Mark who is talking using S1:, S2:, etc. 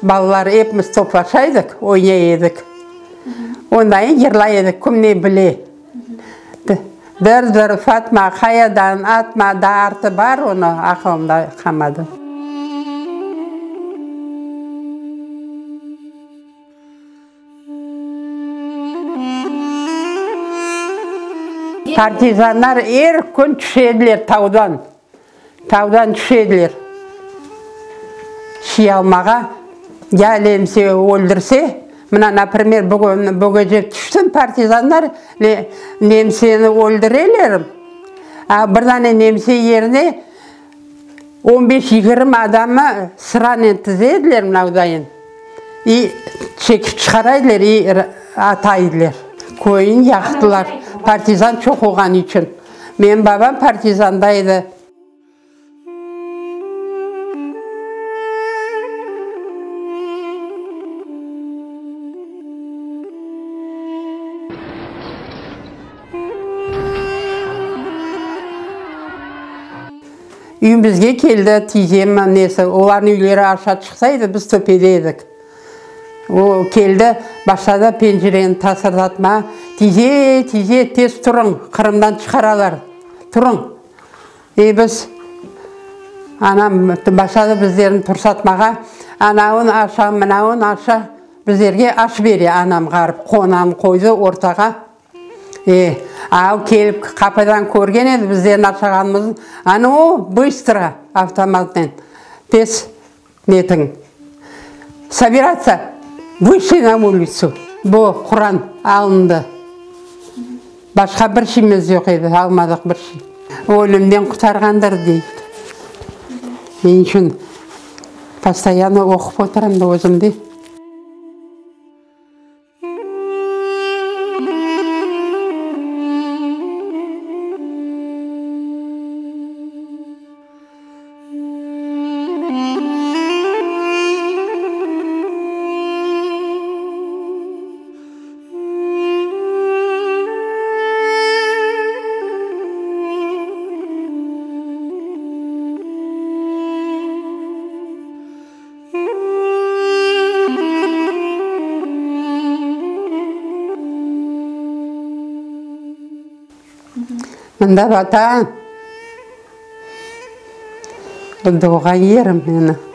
S1: Balalar epimiz toplaşa edik, oynay edik. Ondayın yırlay edik, kim ne bile. Dır-dır, Fatma, qayadan, atma, daa artı bar, onı aqılımda qalmadı. Partizanlar er kün tüşe ediler tavdan, tavdan tüşe ediler şiy almağa, ya lemse öldürse, mına, naprimer, bugün, bu gece tüşsün partizanlar, nemseni öldüreler, a bir dane nemse yerine On beş, yigirmi adamı sıranen tize ediler mınavdayın i çekip çıqara ediler i ata ediler. Köyün yaqtılar, partizan çoq olğanı içün. Menim babam partizanda edi. Üyümizge keldi tiyzem nesi, olarnıñ üyleri aşağı çıqsa edi, biz töpede edik. O keldi, başladı pencereni tasırdatma, Tiyze, tiyze, tez turıñ, Qırımdan çıqaralar, turıñ. E biz, anam başladı bizlerni tursatmağa, anavın aşa, mınavın aşa, bizlerge aş bere anam ğarip, qonanı qoydı ortağa. E, a kelip qapıdan körgen edi bizlerniñ aşağanımıznı, a nu, bıstro, avtomatnen, tez netiñ, sobiratsya, vışli na ulitsu. Bu Quran alındı. Başqa bir şeyimiz yoq edi, almadıq bir şey. Ölümden qurtarğandır deyik. Ne içün postoyanno oqup oturam da özüm de. Mında Vatan, bu doğğan yerim menim.